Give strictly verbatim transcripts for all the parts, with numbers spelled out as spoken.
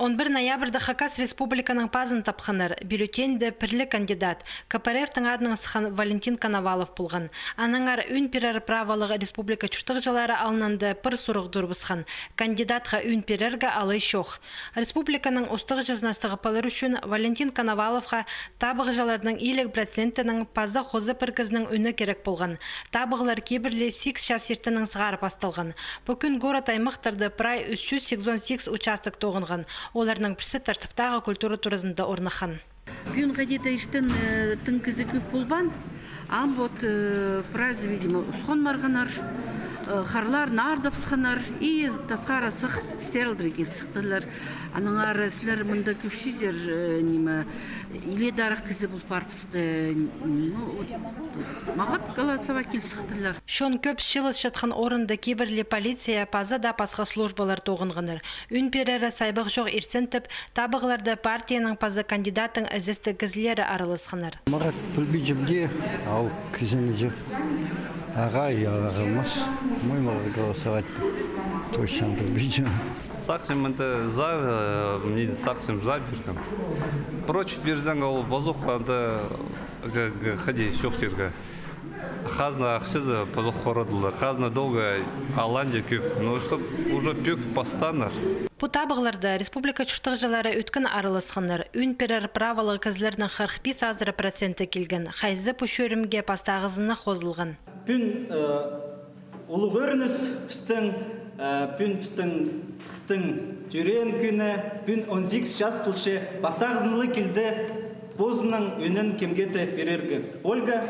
Он пір ноябрьда Хакас Республиканың пазын тапханнар. Бюллетеньде пір ле кандидат, КПРФ-тің адынаң сыххан Валентин Коновалов полған. Аннаңар ӱн пирер праволығ республика чуртағҷылары алнында пір сурығ турыбысхан: кандидатха ӱн пирерге алай чох. Республиканың устағҷызына сығып алар ӱчӱн Валентин Коноваловха табығҷыларның илиг процентінің паза хоза пір кізінің ӱні кирек полған. Табығлар кибірле сигіс час иртеннең сығара пасталған. Пу кӱн город-аймахтарда прай ӱс чӱс сигізон сигіс участок тоғынған. Оларның пірсі тартыптағы культура туразында орнаххан. Пӱӱн хайди-да иртен, э, тың кізі кӧп полбаан. Ам вот, э, прайзы, видимо, усхан парғаннар, э, харлар наар тапсханнар, и тасхара сых пістерілдірген сыхтылар. Аннаңар сірер мында кӧрчезер, э, ниме, илеедарах кізі пол парыбысты. Ну, вот, мағат голосовать кил сыхтылар. Чон кӧп чыылысчатхан орында кибірле полиция паза даа пасха службалар тоғынғаннар. Ӱн пирері сайбах чох иртсін тіп, табығларда партияның паза кандидаттың ізестіг кізілері араласханнар. Мағат пілбинчем дее, ол кізіні дее. Ағаа, я, ағаа мас. Мой мағат голосовать. Точно пілбинчем. Сағынчам, мында за, э, мин сағынчам, за пиргем. Против пирзең, ол пазох анда, г-, г-, хайди, чох тирге. Хазна ахчазы пазох хорадылар. Хазна долгы алан даа кӧп. Ну, чтоб уже пӧк пастааннар. Пу табығларда республика чуртағҷылары ӧткін араласханнар. Ӱн пирер праволығ кізілернің хырых пис азыра проценті килген. Хайзы пу чӧрімге пастағызына хозылған. Пӱӱн, э, улуғ ӧрініс пістің, э, пӱӱн пістің хыстың тӧреен кӱні, пӱӱн он сигіс час толча, пастағызын ла килді позының ӱнін кемге дее пирерге. Ольга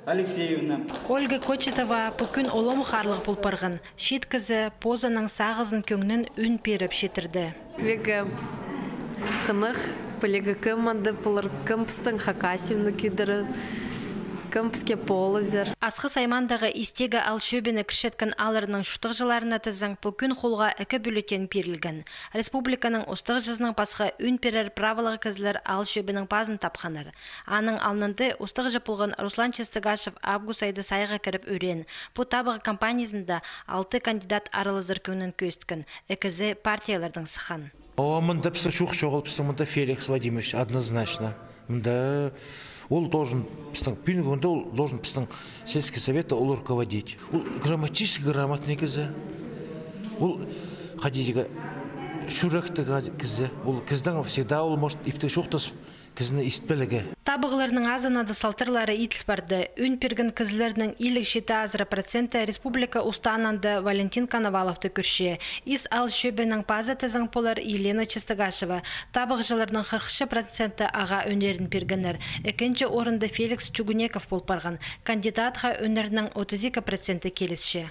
Алексеевна. Ольга Кочетова пу кӱн улам хаарлығ пол парған. Чиит кізі позының сағызын кӧңнін ӱн пиріп читірді. Веге хынығ, пілерге, кем мында полар, кем пістің Хакасияны кӧдірер, кем піске полызар. Асхыс аймағындағы Истеге аал чӧбіне кірчеткен аалларның чуртағҷыларына тізең, пу кӱн холға ікі бюллетень пирілген. Республиканың устағҷызынаң пасха ӱн пирер праволығ кізілер аал чӧбінің пазын тапханнар. Аның алнында устағҷы полған Руслан Чистогашев август айда сайға кіріп ӱреен. Пу табығ кампаниязында алты кандидат аралазар кӧңнін кӧзіткен. Ікізі партиялардаң сыххан. О, мында пістің чох, чоғыл пістің мында Феликс Владимирович, однозначно. Мында ол должен пістің, пӱӱнгі кӱнде ол должен пістің сельский советті ол руководить. Ол грамматически грамотный кізі. Ол, хайди тирге, чӱректіг кізі. Ол кізідең всегда ол может иптіг чоохтас кізіні истіп пілерге. Табығларның азынада салтарлары иділ парды. Ӱн пирген кізілернің илиг читі азыра проценті республика устағында Валентин Коноваловты кӧрче. Ис аал чӧбінің пазы тізең полар Елена Чистогашева. Табығҷыларның хырыхча проценті ағаа ӱннерін пиргеннер. Ікінҷі орында Феликс Чугунеков пол парған. Кандидатха ӱннернің отыс ікі проценті килісче.